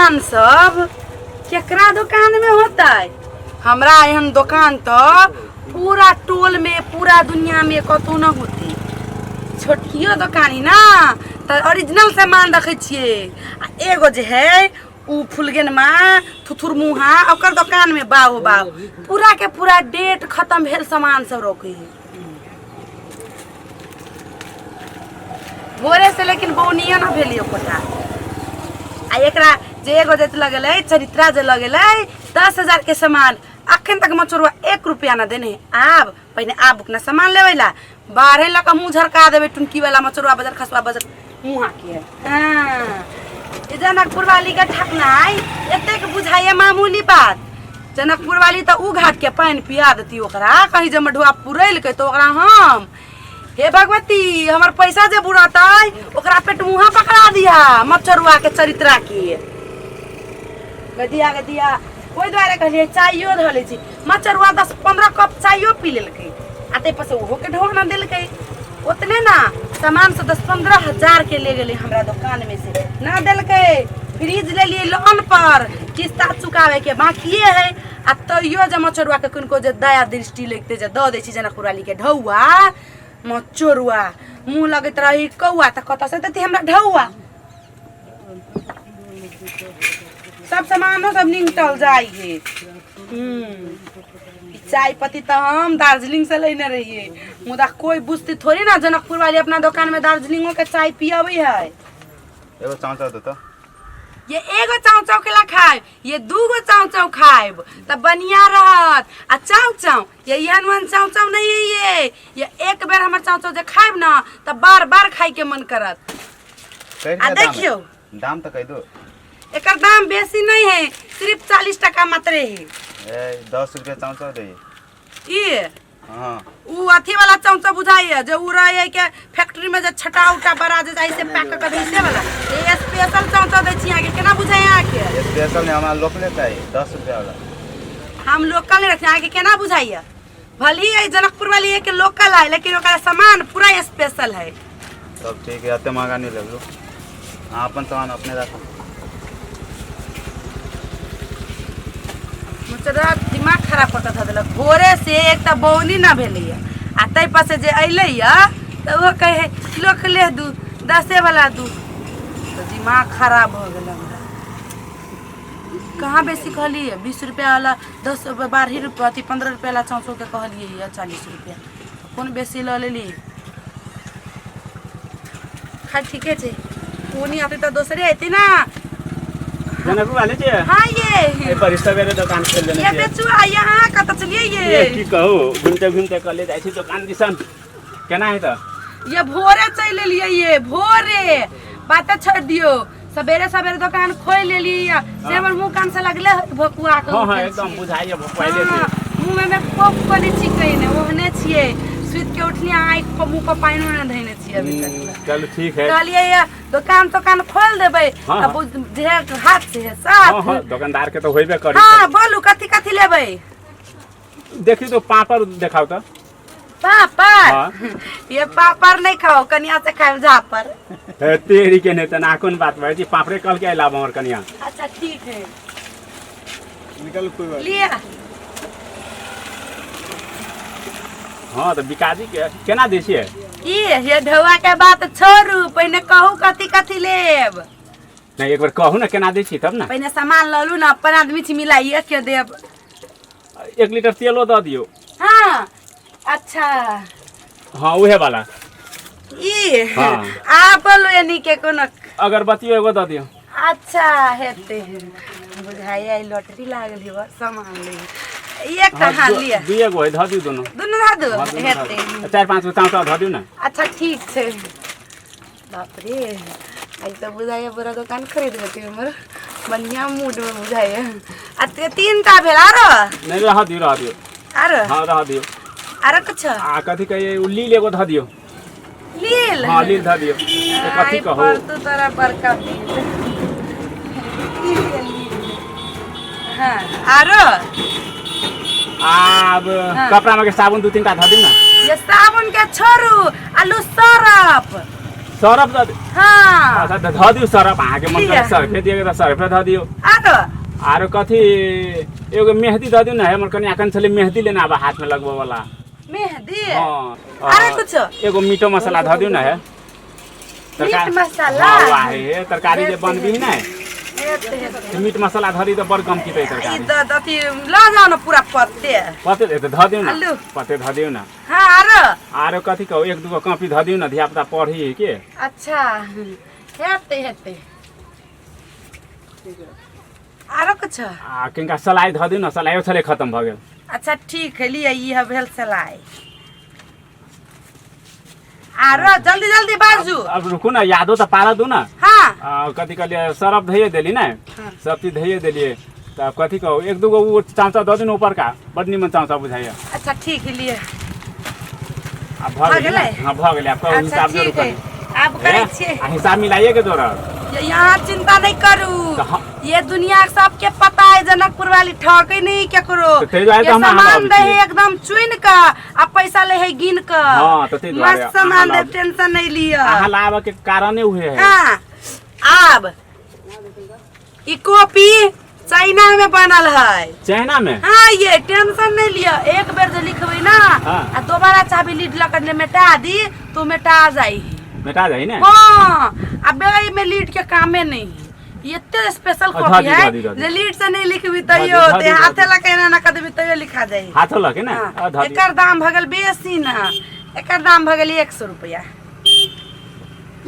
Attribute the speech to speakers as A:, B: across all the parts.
A: सामान सब केकरा दुकान में होतै? हमरा एहन दोकान तऽ पूरा टोल में पूरा दुनिया में कतौ न होतै। छोटकियो दोकान है ना तऽ ओरिजिनल सामान रखै छियै। आ एगो जे है उ फुलगेनमा थुथुर मुहा ओकर दोकान में बाहो बाहो पूरा के पूरा डेट खत्म भेल सामान सब रखै है भोरे से, लेकिन बौनियो ना भेली ओकरा। आ एकरा जे एगो जे लगेलै चरित्रा जे लगेलै 10,000 के सामान, अखन तक मचोरुआ 1 रुपया ना देने। आब पहिने आब ना सामान लेबै ला बाहरे लऽ कऽ मुँह झरका देबै टुनकी वाला मचोरुआ बजर खसुआ बजर मुँहा के। हाँ, ई जनकपुर वाली के ठकनाइ एतेक बुझाइए मामूली बात? जनकपुर वाली तऽ उ घाट के पानि पिया देती ओकरा, कहीं जे मढुआ पुरेलकै तऽ ओकरा हम हे भगवती हमर पैसा जे बुड़तै ओकरा पेट मुँहा पकड़ा दिया मचरुआ के चरित्रा के। गदिया गदिया ओहि दुआरे कहलियै चाइयो धऽ लै छी। मचरुआ 10-15 कप चाइयो पी लेलकै आ ताहि पर से ओहो के ढोना देलकै। ओतने ना सामान से 10-15 हजार के ले गेलै हमरा दोकान में से ना देलकै। फ्रिज लेलियै लोन पर, किस्ता चुकावे के बाकिए है, आ तैयो जे मचरुआ के किनको जे दया दृष्टि लगते जे दऽ दै छी जनकपुर वाली के ढौआ। मचोरुआ मुँह लगैत रही कौआ तऽ कतऽ से देती हमरा ढौआ? सब सामानो सब निकल जाइ है। ई चाय पत्ती तऽ हम दार्जिलिंग से लेने रहिए, मुदा कोई बुझती थोड़ी ना जनकपुर वाली अपना दुकान में दार्जिलिंगो के चाय पियबै है।
B: एगो चाव चाव देता।
A: ये एगो चाव चाव केला खाएब, ये दूगो चाव चाव खाएब तब बढ़िया रहत। आ चाव चाव ये एहन ओहन चाव चाव नहीं है ये एक बेर हमर चाव चाव जे खाएब ना तब बार बार खाए के मन करत।
B: कहि
A: आ
B: दिअ दाम।
A: देखियौ।
B: दाम तऽ कहि दो।
A: एकर दाम बेसी नहीं है, सिर्फ 40 टका मात्रे है।
B: ए 10 रुपया चाव चाव दे।
A: ई
B: हाँ।
A: उ अथी वाला चमचा बुझाइए जे उ रहे के फैक्ट्री में जे छटा उटा बड़ा जे जाइ से पैक कर दै से वाला। ये स्पेशल चमचा दै छी अहाँके, केना बुझाइए अहाँके?
B: स्पेशल नहीं, हमरा लोकले चाहिए 10 रुपया वाला।
A: हम लोकल नहीं रखते, अहाँके केना बुझाइए? भले ही जनकपुर वाली एक लोकल है लेकिन ओकरा सामान पूरा स्पेशल है।
B: तब ठीक है, एते महंगा नहीं लेबलो। अहाँ अपन सामान अपने राखू।
A: मुचरा दिमाग खराब कऽ के धऽ देलक भोरे से। एक तऽ बौनी ना भेलैया आ ताहि पर से जे अयलैया तऽ ओहो कहै लोकले दू दसे वाला दू, तऽ दिमाग खराब भऽ गेल हमरा। कहाँ बेसी कहलियै 20 रुपया वाला 10 12 रुपया अथी 15 रुपया वाला चौसो के कहलियै यऽ 40 रुपया कोन बेसी लऽ लेली। खैर ठीके छै, कोनी अतै तऽ दोसरे अयतै ना।
C: जनकपुर वाले छियै?
A: हाँ ये।
C: ए बड़ी सवेरे दोकान खोल देने
A: ये
C: छियै।
A: बेचू आइए, अहाँ कतऽ चलिए ये?
C: ये की कहू, घूमते घूमते कहलियै जाइ छी दोकान दिसन। केना है तऽ?
A: ये भोरे चलि एलियै, ये भोरे बाते छोड़ि दियौ, सवेरे सवेरे दोकान खोलि लेलियै से हमर मुँह कान से लगले भकुआ के।
C: हाँ हाँ एकदम बुझाइए भकुआइले
A: हाँ,
C: छै।
A: मुँह में कोप कने छिकै ने ओहने छियै। सुति के उठली आँखि पर मुँह पर पानि ने धैने छियै अभी तक।
C: चलू ठीक है।
A: कहलियै ये दोकान तोकान खोल देबै
C: हाँ,
A: तब जे हाथ से है साथ।
C: हाँ हाँ दोकानदार के तो होइबे करी।
A: हाँ बोलू कथी कथी लेबै?
C: देखी तो पापड़ देखाओ तो।
A: पापड़?
C: हाँ।
A: ये पापड़ नहीं खाओ, कनिया से खाओ झापड़।
C: हे, तेरी के नहीं तना कोन बात भाई जी, पापड़े कल के आइला हमर कनिया।
A: अच्छा ठीक है
B: निकल कोई बात।
A: लिया।
C: हाँ तो बिकाजी के केना दै छियै?
A: ई ये ढौआ के बात छोड़ू, पहिने कहू कथी कथी लेब।
C: नहीं एक बार कहू ना केना दै छी तब ना।
A: पहिने सामान लऽ लू ना, अपन आदमी छी मिलाइए के देब।
C: 1 लीटर तेलो दऽ दियौ।
A: हाँ अच्छा।
C: हाँ उहे वाला।
A: ई
C: हाँ।
A: आ बोलू एनी के कोनो
C: अगरबत्तियो एगो दऽ दियौ।
A: अच्छा हेतै बुझाइए लॉटरी लागल है बस सामान ले एक।
C: हाँ,
A: हाँ लिअ।
C: दुइए गो है, धऽ दियौ दुनू।
A: दुनू धऽ दू?
C: हाँ, दुनू धऽ
A: हेतै
C: दियौ। 4-5 गो चाव चाव धऽ दियौ ना।
A: अच्छा ठीक छै। बाप रे आइ तऽ बुझाइए पूरा दोकान खरीद लेती हमर, बढ़िया मूड में बुझाइए। आ 3 टा भेल आरो?
C: नहीं रह दियौ, रह दियौ।
A: आरो?
C: हाँ रह दियौ।
A: आरो कुछ?
C: आ कथी कहिए उ लील एगो धऽ दियौ।
A: लील?
C: हाँ लील धऽ दियौ। ए, कथी
A: आइ
C: कहू
A: पर तू तोरा बड़का बिल। हाँ आरो?
C: आब
A: हाँ।
C: कपड़ा में के साबुन 2-3 टा धऽ दियौ ना।
A: ये साबुन के छोड़ू, आलू सरफ।
C: सरफ दऽ
A: हाँ
C: अच्छा तऽ धऽ दियौ सरफ अहाँके मन
A: लिअ।
C: करे सरफे दिअ तऽ सरफे धऽ दियौ
A: आरो
C: आरो कथी एगो मेहदी दऽ दियौ ने हमर कनि एखन छलै मेहदी लेने आबऽ हाथमे लगबऽ वाला
A: मेहंदी
C: हँ
A: आरो कुछो?
C: एगो मीटो मसाला धऽ दियौ ने हे
A: मीट मसाला?
C: हँ वाह हे तरकारी जे बनबी ने
A: हेतै, हेतै।
C: तऽ मीट मसाला धऽ दी तऽ बड़ गमकितै
A: ई
C: तरकारी
A: तऽ अथी लऽ जाउ ने पूरा पत्ते
C: पते तऽ धऽ दियौ ने
A: आलू।
C: पते धऽ दियौ ने
A: हाँ आरो
C: आरो कथी कहू एक दूगो कॉपी धऽ दियौ ने धिया पुता पढ़ी है के
A: अच्छा हेतै हेतै आरो कुछ
C: आ किनका सलाइ धऽ दियौ ने सलाइयो छलै खतम भऽ गेल
A: अच्छा ठीक है लिअ ई है भेल सलाइ आरो जल्दी जल्दी बाजू
C: अब रुकू ने यादो तऽ पारऽ दू ने
A: हाँ
C: कथी कहलियै सरफ धैये देली ने
A: हाँ।
C: सब चीज धैये देलियै तऽ आब कथी कहू एक दूगो ओ चाँचा दऽ दियौ ने ऊपरका बड निमन चाँचा बुझाइया
A: अच्छा ठीक है लिअ
C: आब भऽ
A: भऽ
C: गेलै ने?
A: गेलै?
C: हाँ भऽ गेलै आब कहू
A: अच्छा
C: हिसाब जोड़ू
A: ठीक है
C: कनि
A: आब करै छियै
C: आ हिसाब मिलाइए के जोड़ब
A: यहाँ चिंता नहीं करू
C: तऽ हम-
A: ये दुनिया के सबके पता है जनकपुर वाली ठके नहीं केकरो
C: तऽ ताहि दुआरे
A: ये
C: तऽ हम अहाँ
A: सामान
C: लग
A: दे
C: आबै
A: है एकदम चुन के आ पैसा ले है गिन के
C: हाँ, तऽ ताहि दुआरे
A: मस्त सामान
C: अहाँ
A: दे
C: लग-
A: टेंशन नहीं लिअ
C: अहाँ लाबऽ के कारणे उहे है
A: हाँ आब ई कॉपी चाइना में बनल है
C: चाइना में
A: हाँ ये टेंशन नहीं लिअ एक बेर जो लिखबै ना
C: हाँ।
A: आ दोबारा चाबी लीड लऽ के मेटा दी तो मेटा जाई
C: मेटा जाइ ने
A: हाँ आ बेई में लीड के कामे नहीं है एते स्पेशल
C: धऽ
A: कॉपी
C: दी,
A: है
C: धऽ दी, धऽ दी।
A: जे लीड से नहीं लिखबी तैयो
C: धऽ दी,
A: ते
C: धऽ
A: हाथे
C: दी।
A: लऽ के एना एना कऽ देबी तैयो लिखा जाई
C: हाथो लऽ के ने
A: हाँ,
C: आ, धऽ दी
A: एकर दाम भऽ गेल बेसी ना एकर दाम भऽ गेल 100 रुपया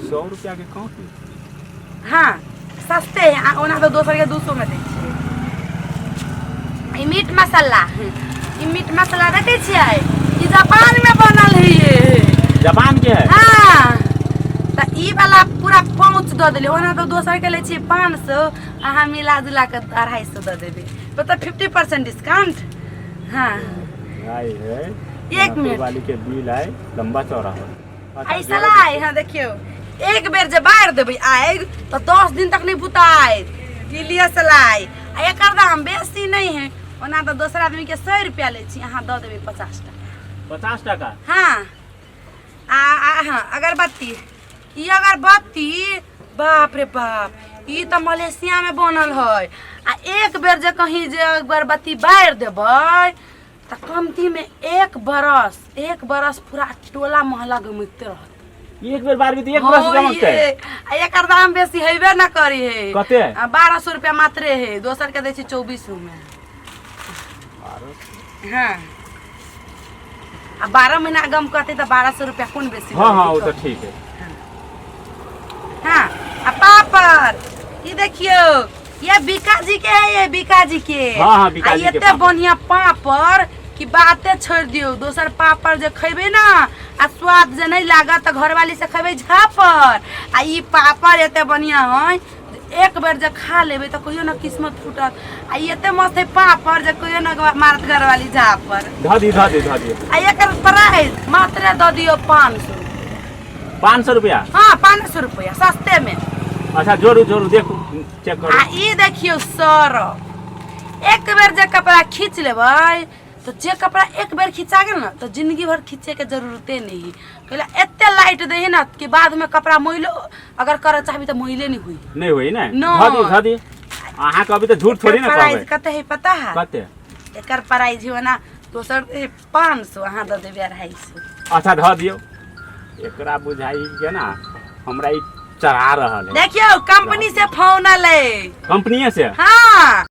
C: 100 रुपया के कॉपी
A: हाँ सस्ते है आ ओना तऽ दोसर के 200 में दै छियै ई मीट मसाला ई मीट मसाला देखै छियै ई जापान में बनल है ये
C: जापान के है
A: हाँ तऽ ई वाला पूरा पहुँच दऽ देलियै ओना तऽ दोसर के लै छियै 500 अहाँ मिला जुला कऽ 250 दऽ देबै मतलब 50% डिस्काउंट हाँ
C: आई है
A: एक मिनट।
C: वाली के बिल है लंबा चौड़ा है
A: ऐसा लाए हाँ देखियौ एक बेर जे बारि देबै आगि तऽ 10 दिन तक नहि बुताइत ई लिअ सलाइ आ एकर दाम बेसी नहि है ओना तऽ दोसर आदमीके 100 रुपया लै छी अहाँ दऽ देबै 50 टाका
C: 50 टाका
A: हाँ आ आ हाँ अगरबत्ती ई अगरबत्ती बाप रे बाप ई तऽ मलेशियामे बनल है आ एक बेर जे कहीं जे अगरबत्ती बारि देबै तऽ कमतीमे एक बरस पूरा टोला मोहल्ला गमकते रहत
C: एक बेर बारबी तऽ एक बरस
A: हाँ,
C: गमकतै
A: ये, आ एकर दाम बेसी हेबे न करी है
C: कते?
A: 1200 रुपया मात्रे है दोसर के दै छै 2400 में हाँ आ 12 महीना गम कहते तऽ 1200 रुपया कोन बेसी
C: हाँ हाँ वो तऽ ठीक है
A: हाँ आ पापड़ ई देखियौ ये बीका जी के है ये बीका जी के
C: हाँ, हाँ, बीका
A: आ
C: जी के
A: एते
C: पापड़।
A: बढ़िया पापड़ कि बाते छोड़ दियौ दोसर पापड़ जे खैबे ना आ स्वाद जे नहीं लागत तऽ घरवाली से खैबे झापड़ आ ई पापड़ एते बढ़िया है जे एक बेर जे खा लेबै तऽ कहियो ना किस्मत फूटत आ ई एते मस्त है पापड़ जे कहियो ना मारत घरवाली झापड़
C: धऽ दी धऽ दी धऽ दी
A: आ एकर प्राइस मात्र दऽ दियौ 500
C: 500 रुपया
A: हाँ 500 रुपया सस्ते में
C: अच्छा जोड़ू जोड़ू देखू चेक
A: आ
C: करू
A: ई देखियौ सरफ एक बेर जे कपड़ा खींच लेबै तऽ जे कपड़ा एक बेर खिंचा गेल ने तऽ जिंदगी भर खींचे के जरूरते नहीं है कैला एते लाइट दै है ना कि बाद में कपड़ा मैलो अगर करऽ चाहबी तऽ मैले नहीं हुई
C: नहीं होई ने
A: नहीं।
C: धऽ दी धऽ दी अहाँ कहबी तऽ झूठ थोड़ी ने
A: एकर प्राइस
C: कहबै
A: कते है पता है
C: कते
A: एकर प्राइस हो ना दोसर 500 अहाँ दऽ देबै 250
C: अच्छा धऽ दियौ एकरा बुझाई के ना हमरा ई चढ़ा रहल है
A: देखियौ कंपनी से फोन एलै
C: कंपनीये से
A: हाँ